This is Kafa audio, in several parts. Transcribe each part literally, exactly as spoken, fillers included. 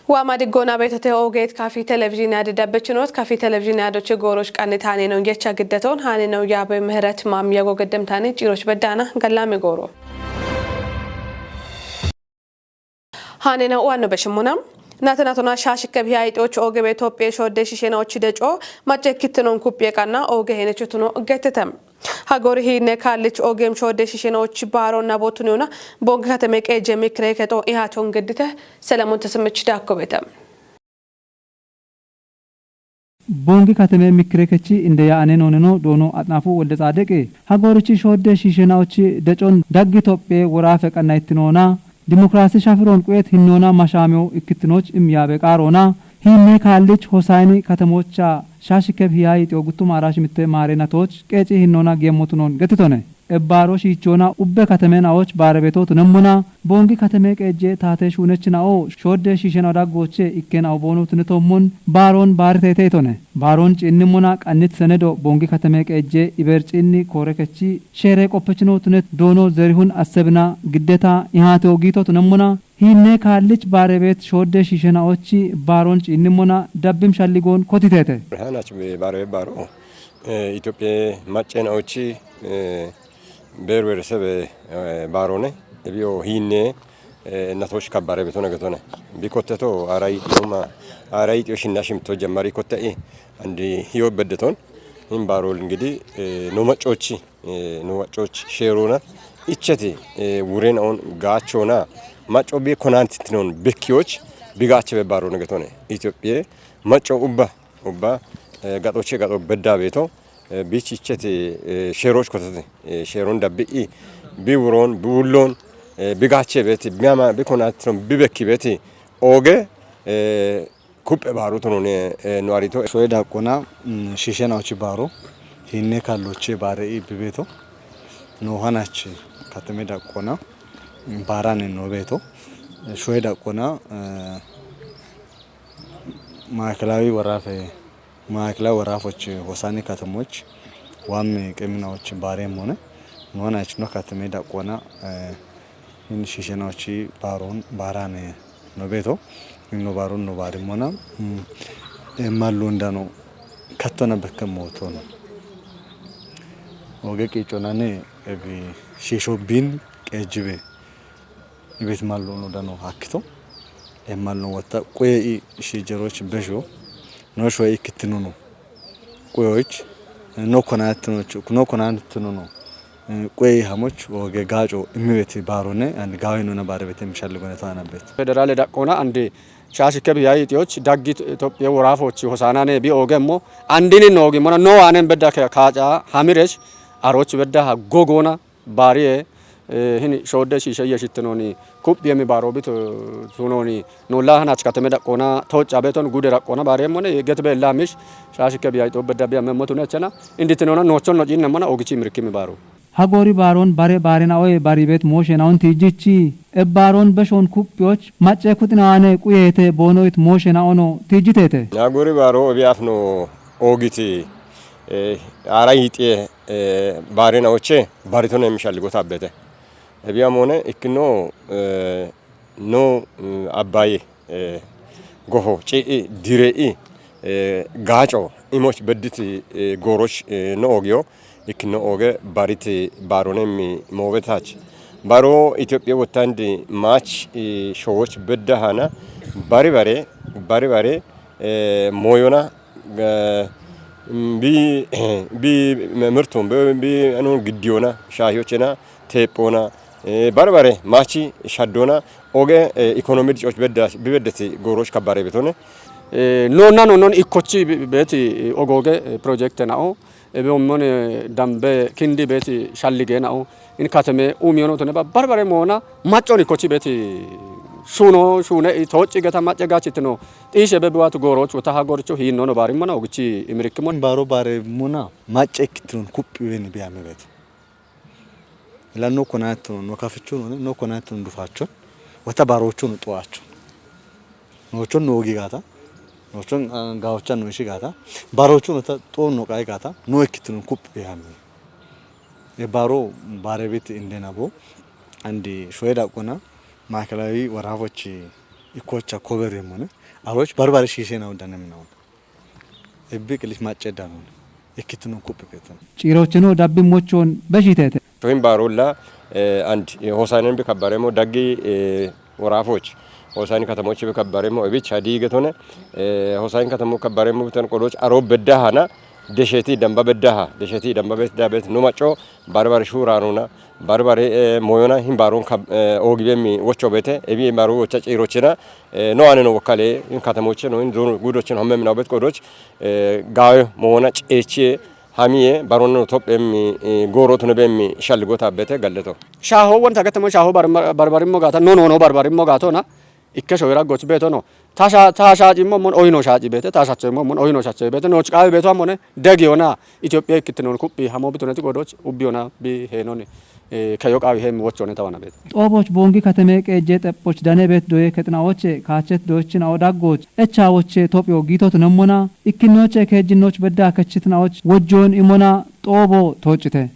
Waama diggoona beetote oogeet kafi televizhiiniyade dabbechinoot, kafi televizhiiniyadoche gooroch qannitaaneno yecha giddetoon haaneno yaabe ምህረት ማም የጎ ገደምታኔ ጪሮች በዳና ገላሚ gooro. Haanena uwanno beshimuna. Naate natona shaashikke biha ixoch oogebe Itophiye shoodde shiishenaochi deco macce kittinon kuphiye qanna ooge henechotuno gettete. Hagori hiinne kaallich oogem shoodde shiishenaochi baaro nabotuniona bonge kateme qeejje mikire kexo ihaaton geddite. Selemoon Tesimich Daakko beete. Bongi kateme mikire kechi inde ya ane nooneno doono Axnaafu Wolde Tsaadiqi, hagorichi shoodde shiishenaochi decon daggi Itophiye woraafe qanna ittinoona, dimokiraasi shafiroon quyeet hinnoona mashaamiyo ikkitinoch im yaabe qaaroona, hiinne kaallich Hosayini katemocha shaashikke biha ixio guttum aarash mitte maare natoch qeeci hinnoona geemmotunon gettitone. Ebbaaro shiichoona ubbe kateme naoch baarebeto tunemmona, bongi kateme qeejje taate shuunech nao shoodde shiishena daggoche ikke nao boono tunetommon baaroon baariteete itone. Baaroon ciinnimmona qannit senedo bongi kateme qeejje iber ciinni koore kechi sheere qoppechino tunet doono Zerihun Assebina giddeta ihaate ogiito tunemmona, hiinne kaallich baarebeet shoodde shiishenaochi baaroon ciinnimmona dabbim shalligoon kotiteete. Hanach baarebeet baaro, eh, Itophiye macce naochi, eh, ብሔር ብሔረሰብ፣ eh, baarone, ebiyo hiinne, eh, natoch kabbare betone getone. Bikotteto aarayi xioma, aarayi xio shinna shimto jemmari kotte i, andi hiyo beddeton, hin baarol ngidi, eh, no maccochi, eh, no maccoch sheerona, icheti, eh, wuren on gaachona, macco bi konantitinon bekkiyoch, bi gaache be baarone getone. Itophiye macco ubba, ubba, eh, gaxoche gaxo bedda beeto, eh, bichicheti, eh, sheeroch kotete, eh, sheeron dabbi'i, bi wuron, bi wullon, eh, bi gaache beeti, bi ama, bi konatron, bi bekki beeti, ooge, eh, kuphe baaru tonone, eh, no arito. Shoye daqqona, mm, shiishenaochi baaro, hiinne kaalloche baare'i bi beeto, no hanach kateme daqqona, mm, baarane no beeto, shoye daqqona, eh, Maakilaawi waraafe, maakilaawi waraafoch Hosaani katemoch waam qeminaoch baareemmone, no hanach no kateme daqqona, eh, hin shiishenaochi baaroon baarane no beeto, hin no baaroon no baarimmona, mm, eh, mallun dano kattona bekke mootono. Ooge qiiconane ebi shiisho bin qeejjibe. Ibet mallo no dano hakkito. E mallo wotta quye i shiijeroch besho. No shoye ikkitinono. Quyoch. No konatinoch, no konatinono. Quye hamoch ooge gaaco immibeti baarone, and gaawe nuna baare bete mishalli gone taanabet. Federale daqqona andi shaashikke biha ixioch daggi Itophiye woraafoch Hosaanane bi oogemmo andini noogimmona no waanen bedda ke-, kaaca hamiresh aroch bedda ha gogona baariye, eh, hini shoodde shiishe yeshittinoni kuphi yemi baaro bito tunoni nolla hanach kateme daqqona tocca beton gude daqqona baareemmone get be laamish shaashikke biha ixo bedda biya memmo tunechena inditinona noochon no ciinnemmona oogichi mirikimi baaro. Hagori baaroon bare baarena oye baribeet mooshenaon tiijichi. Ebbaaroon beshoon kuphiyoch macce kuxinaane quyeete boonoyit mooshenaono tiijiteete. Hagori baaro ebi afno oogiti, eh, aara yiixiye, eh, baarena oche baritone mishalligo tabbete. Ebi amone ikkino, eh, no, mm, Abbaye, eh, goho, ci'i, dire'i, eh, gaaco, imoch bedditi, eh, gooroch, eh, no oogiyo, ikkino ooge bariti baaronemmi moobetach. Baro Itophiye wottandi maach, eh, showoch bedda hana, bari bare, bari bare, eh, mooyona, eh, bi, bi mirton, bi, bi, ano giddiyona, shaahiyochena, teephona, eh, bari bare maachi shaddona oge, eh, ikonomi dicoch bedda, bi beddeti gooroch kabbare betone. Eh, nonna nonnon ikkochi bi-, beeti, eh, ogooge, eh, projekte na'o, ebe ommone dambe kindi beeti shallige na'o, in kateme umiyono tone ba-, bari bare moona maccon ikkochi beeti shuno, shune i tooci geta macce gachitino, xiishe be biwatu gooroch wota ha gooricho hiinnono baarimmona ogichi imirikkimon. Baaro baare mona macce ikkitino kuphi weni biyame beeti. Ila no konattono, no kafichunone, no konattono dufaachon, wota baroochuno xoaachon. Noochon noogi gaata, noochon, ah, gaawochan no ishi gaata, baroochuno ta xoon no qai gaata, no ikkitino kuphi behammi. E baro barebit indena bo, andi shoye daqqona, maakelawi waraafochi Ikkocha kobereemmone. Aroch barbare shiisheena uddanemna. Ebbi qilich macce danone. Ikkitino kuphi ketan. Ciirochino dabbimmochoon beshitete. Tohin baarolla, eh, and, eh, Hosaanan bi kabbaremo daggi, eh, woraafoch. Hosaanin katamoch bi kabbaremo ebich hadi getone. Eh, Hosaanin katamo kabbaremo bitan qodoch aro beddahana. Desheti damba beddaha. Desheti damba bedda bet no macco. Barbare shuranuna. Barbare, eh, moyona hin baron kab-, eh, ogibemi wocho bete. Ebi hin baron wocha ciirochina. Eh, no ane no wokale. Hin katamoche no hin zonu gudochen homme mina bet qodoch. Eh, gawe moyona ceche. Hamiye baronno tophemmi, eh, goorotune bemmi shalligota bete galleto. Shaaho wonta gatamo shaaho bar-, barbarimmo gaata, no, no, no, barbarimmo gaatona. Ikke shoyra goch beetono. Tasha, tasha cimmo mon oyino shaaci beete, tashacho immo mon oyino shacho beete, no ciqawe beeto amone, degiyona, Itophiya ikkitino kuphi hamo bituneti godoch, ubbiyona bi heenoni, eh, kayo qaawi heemmi wochone tawana beete. Xooboch Boongi kateme qeejje xephoch dane beet doye kexinawoche kaachet doyechin awo daggoch. Echa woche Tophiyo giitot nemmona, ikkinnoche keejjinnoch bedda kechitinawoch wojjoon imona xoobo toocite.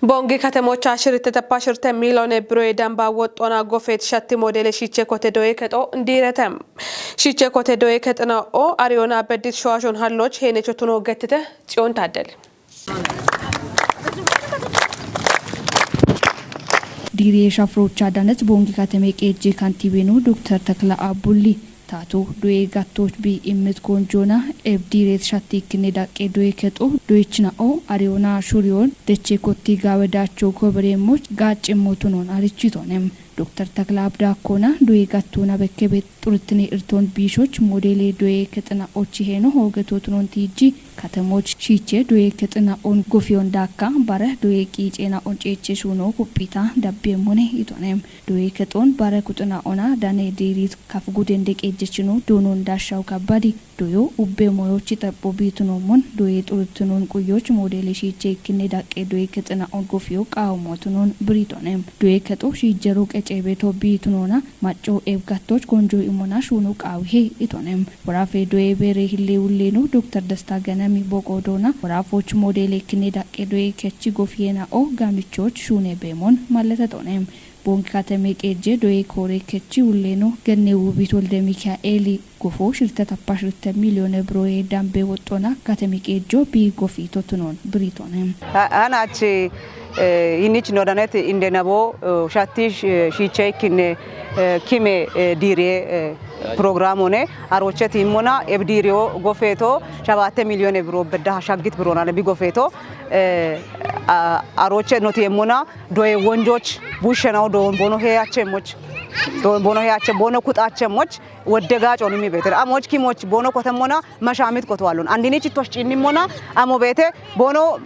Boongi katemocha shirte tappa shirte miiliyoone biroye damba woxxona gofeet shatti modele shiche kote doye kexo diirete. Shiche kote doye kexina o Ariyona Beddit Showaashon Halloch Heenecho Tuno Gettite Tsiyoon Taaddeli. Diiree shafiroocha danet Boongi kateme qeejje kantibeenu Doktor Takla Abbulli taato doye gattooch bi immit konjoona eb diireet shattiikkinne daqqe doye kexo doyechina'o Ariyona Shuriyoon deche kotti gaawe daacho kobereemmoch gaaccimmo tunoon arichitonem. Doktor Takla Abdaakkoona doye gattoona bekkebe xurittine irtoon biishoch modele doye kexina'ochi heeno hoogeto tunoon tiijji katemoch shiiche doye kexina'on gofiyon daakka bare doye qiiceena'on ceeche shuuno kuphita dabbiemmone itonem. Doye kexoon bare kuxina'ona dane diirit kaf guden deqeejjechino doonon daashaw kabbadi. Doyo ubbe moyochi xapho biitunoommon doye xuruttunoon quyyoch modele shiiche ikkinne daqqe doye kexina'on gofiyo qaawamootunoon biritonem. Doye kexo shiijjero qecebeto biitunoona macco ebgattoch konjo imona shuuno qaawihe itonem. Worafe doye beere hille ulleeno Doktor Desta Ganami boqo doona worafoch modele ikkinne daqqe doye kechi gofiyena'o gamichoch shuune beemon malletetonem. Boongi kateme qeejje doye koore kechi ulleeno genne Wubit Wolde Mikaa'eeli gofo shirte tappa shirte miiliyoone biroye dambe woxxona kateme qeejjo bi gofi totunoon biritonem. Ha-, hanachi, eh, inich nodanet inde nabo, eh, shatti sh-, eh, shiiche ikkinne, eh, kime, eh, diire, eh, programone aroche tiimmona eb diiriyo gofeeto shabatte miiliyoone biro bedda shaggit biroonane bi gofeeto, eh, a-, aroche notiemmona doye wonjoch bushshenaw doon bono heyachemmoch, doon bono heyache bono kuxachemmoch wodde gaacon imi beeter. Amoch kimoch bono kotemmona mashamit koto allon. Andinich tosh cinnimona amo beete bono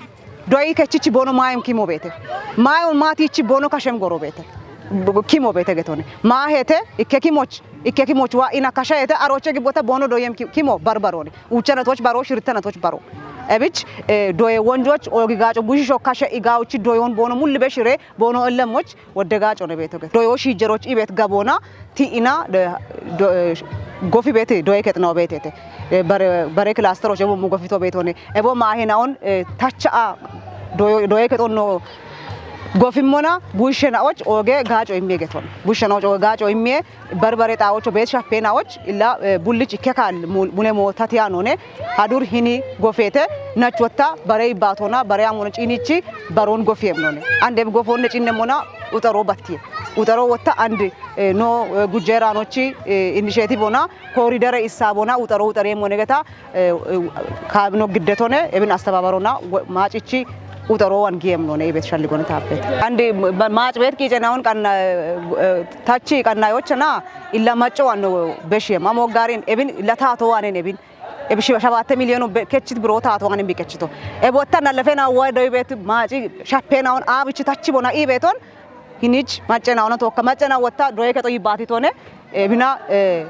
doyi kechich bono mayem kimo beete. Mayon matichi bono kashem goro beete. B-, kimo beete getone. Ma hete ikke kimoch, ikke kimoch wa ina kasha hete aroche gibbota bono doyem ki-, kimo barbaroni. Uchana toch baro, shirtana toch baro. Ebich, eh, doye wonjoch ogi gaaco bushisho kashe igawchi doyon bono mulli beshire bono ellemmoch wodde gaaco ne beeto get. Doyo shiijjeroch ibet gabona ti ina de, do, eh, gofi beete doye kexinaw beetete. Eh, bare, bare kilasteroch ebo mu gofito beetone. Ebo maahenaon, eh, tacha a doyo, doye kexonno gofimmona bushshenaoch oge gaaco immiye geton. Bushshenaoch oge gaaco immiye barbare xaawocho beet shappenaoch illa, eh, bullich ikke kaal mu-, mule mo tatiya none hadur hini gofete nach wotta bare ibbatona bare amona cinichi baron gofiyem none. Ande bi gofonne cinne mona uxaro battiye. Uxaro wotta and, eh, no, eh, gujjeranochi, eh, initiative ona koridere issa bona uxaro uxare mone geta, eh, eh, kaabino giddetone ebin astababarona wo-, maacichi uxaro wan giyem none ibet shalligone taabet. Andi ma-, maac bet qiicenaon qanna, eh, tachi qanna yochana illa macco wanno beshiyem. Amo garin ebin illa tato wanen ebin. Ebi shiba shabatte milyonu be-, kechit biro tato wanen bi kechito. Ebo tanna lefena wa doy bet maaci shappenaon abichi tachi bona ibeton. Hinich maccena ona tokka maccena wotta doye kexo yibbatitone, eh, bina, eh,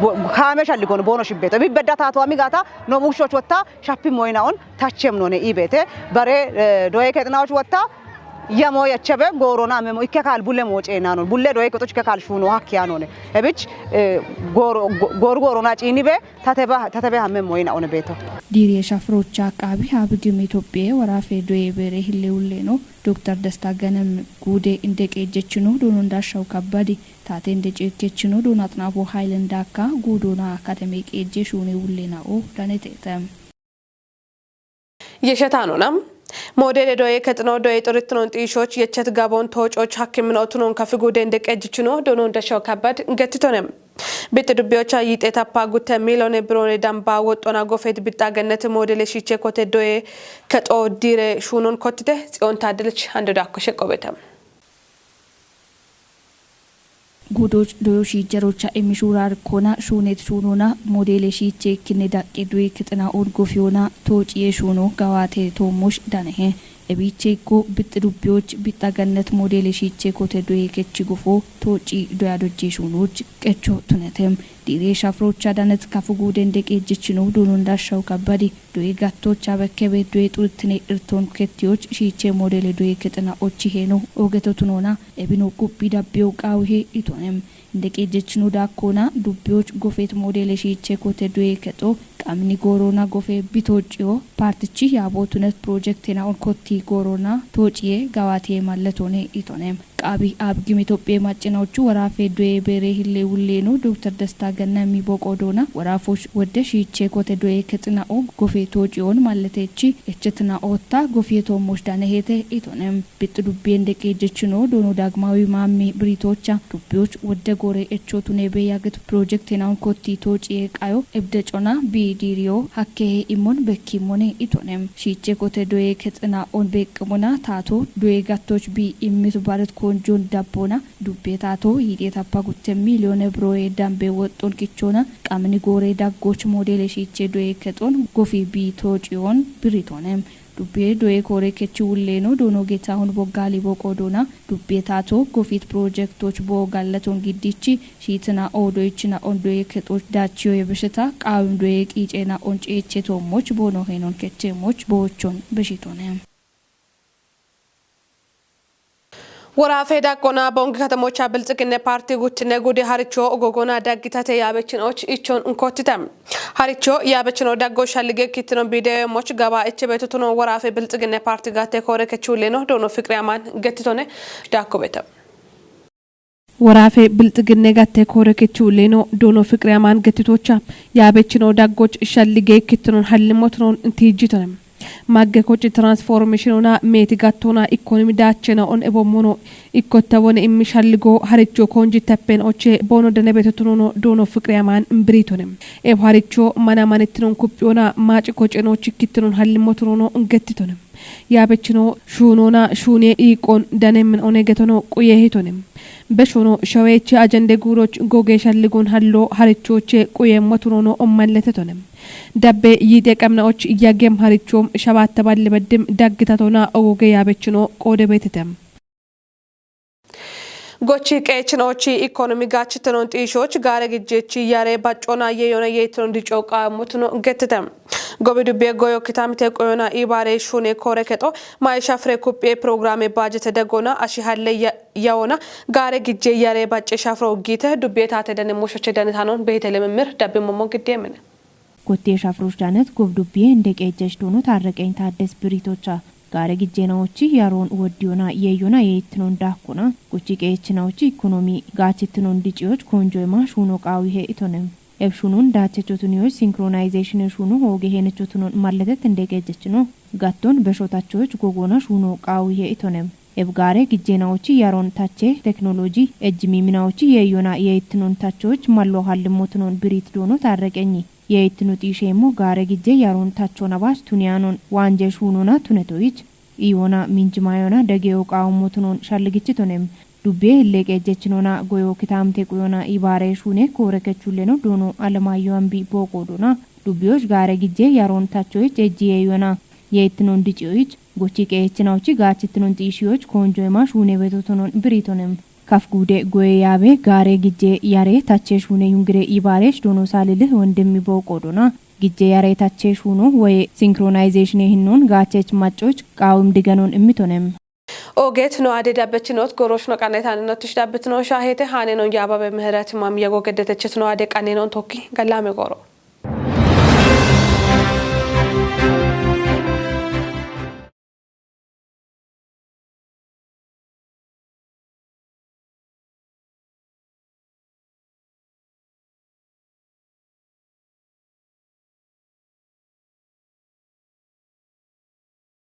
bo-, kaame shalligono bono shibbeto. Bi bedda tato ami gata no bukshoch wotta shappi moynaon tachem none ibete. Bare, eh, doye kexinaoch wotta Yamo yachabe gorona memo ikke kal bulle mo ceenano. Bulle doye kotoch ke kal shuno hakkianone. Ebich, eh, goro, go-, goru gorona ciinibe tateba, tatebe hamme moyina one beto. Diiriye shafrocha qaabi haabigim Itophiye waraafe doye beere hille ulleno Doktar Dasta Ganem guude inde qeejjechino doono ndashaw kabbadi taate inde ceekkechino doono Axinaafo Hayle ndaakka guudoona katame qeejje shuune ullena o danetete. Yeshetanona. Modele doye kexino doye xoritinon xiishoch yechet gabon toococh hakkimino tunon kafi guude inde qeejjechino doono ndashaw kabbad gettitone. Bixxi dubbiyocha yiixeetappa gutte miiliyoone biroone damba woxxona gofeet bixxa gennet moodele shiiche kote doye kexo diire shuunon kottite Tsiyoon Taaddalech hande daakko sheqqobete. Guudoch doyo shiijerocha imishuurar kona shuunet shuunona moodele shiiche kinne daqqe doye kexina on gofiyona toociye shuuno gawaate toommosh danehe. Ebiiche ikko bixxi dubbiyoch bixxa gannet moodele shiiche kote doye kechi gofo tooci doya dojje shuunoch qecho tunetem. Diire shafrocha danet kafu guuden deqeejjechino duunon dashaw kabbadi doye gattocha bekkebe doye xurtine irton kettiyoch shiiche moodele doye kexina ochi heeno ogeto tunona ebino kuphi dabbiyo qaawihe itonem. Deqeejjechino daakkona dubbiyoch gofet moodele shiiche kote doye kexo qamni goorona gofe bitoociyo partichi yaabo tunet pirojekte na'on kotti goorona toociye gawaatiye malletone itone. Qaabi abgim Itophiye maccinaochu waraafe doye beere hille wulleeno Doktar Dasta Ganna mi boqo doona waraafoch wodde shiiche kote doye kexina'o gofe toociyoon malletechi echetna'otta gofiye toommoch danehete itone. Bixxi dubbiyen deqeejjechino doono Daagmaawi Maammi Biriitoocha dubbiyoch wodde goore echo tunebe yaaget pirojekte na'on kotti toociye qayo ebde cona bi diiriyo hakkehe immon bekki mone itone. Shiiche kote doye kexina on beqqimona taato doye gattoch bi immit baret konjon dabbona dubbe taato yiideetappa gutte miiliyoone biroye dambe woxxon kichona qamni goore daggoch moodele shiiche doye kexon gofi bi toociyoon biritone. Dubbiye doye koore kechi wulleeno doono Geetahun Boggaali boqo doona dubbiye taato gofit pirojektoch bo gallaton giddichi shiitina oodoyichina on doye kexoch daachiyo yebesheta qaawim doye qiicena on ceeche toommoch boono heenon kechemoch boochon beshitone. Woraafe daqqona Bongi Katamocha Bilxiginne Parti guttine gude haricho ogogona daggitate yaabechinoch ichon unkottite. Haricho yaabechino daggo shallige kittino bideyomoch gaba echebeto tuno woraafe Bilxiginne Parti gatte koore kechulleno doono Fiqiri Amaan gettitone daakkobete. Woraafe Bilxiginne gatte koore kechulleno doono Fiqiri Amaan gettitocha yaabechino daggoch shallige kittinon hallimotunon tiijjitone. Magge koci transformationona meeti gattona ikkonomi daachena on ebommono ikkotta wone immi shalligo haricho konji tappen oche boono danebete tunono doono Fiqiri Amaan imbiriitone. Ebo haricho mana manittinon kuphiyona maaci koceno chikkittinon hallimo tunono gettitone. Yaabechino shuunona shuune iiqon danemmin one getono quye hitone. Beshono shaweechi ajende guuroch goge shalligon hallo harichoche quye motunono ommalletetone. Dabbe yiide qamnaoch yagem harichom shabatta balle beddim daggitatona ogoge yaabechino qoode beetete. Gochi qeechinochi ikonomi gaachitino xiishoch gaare gijjechi yare baccona yeeyona yeetino dico qaamotuno gettete. Gobi dubbiye goyo kitamite qoyona ibaare shuune koore kexo mayi shafire kuphiye pirogiraame baajete degona ashi halle ya-, yawona gaare gijje yare bacce shafiro giite dubbiye taate dane mushoche danitanon Beetele Memmir dabbi mommo giddeemine. Kotte shafroch danet gob dubbiye inde qeejjech doono Taarreqeny Taaddes Biriitocha gaare gijjeenawochi yaroon woddiyona yeeyona yeettinon daakkona gochi qeechinawochi ikonomi gaachittinon diciyoch konjoyma shuuno qaawihe itonem. Eb shuunun daachechotuniyoch sinkronayzeeshine shuuno hooge heenechotunon malletet inde qeejjechino gatton beshotachoch gogoona shuuno qaawihe itonem. Eb gaare gijjeenawochi yaroon tache teknoloji ejjimiminawochi yeeyona yeettinon tachoch mallo hallimmotunon biriit doono Taarreqenyi. Yeettinu xiisheemmo gaare gijje yaroon tachoona baach tuniyanon waanje shuunona tunetoyich. Iyoona minjimayona dageyo qaawummotunon shalligichitonem. Dubbiye hille qeejjechinona goyo kitaamte quyona ibaare shuune koore kechulleno doono Alemaayyo Ambi booqoodona. Dubbiyoch gaare gijje yaroon tachoyich ejji yeeyona. Yeettinon diciyoyich gochi qeechinawochi gaachittinon xiishiyoch koonjoyma shuune betotonon biriitonem. Kaf guude goye yaabe gaare gijje yare tache shuune yungire ibaarech doono Saalilih Wondemmi booqoodona. Gijje yare tache shuuno woye sinkronayzeeshine hinnon gaachech maccoch qaawim diganon immitonem. Ooget no ade dabbetinoot gorooshno qanneetaaninoottish dabbitinoon shaaheete haaneenoon yaababe mihirat mam yego geddetechit no ade qanneenoon tokki gallaame goro.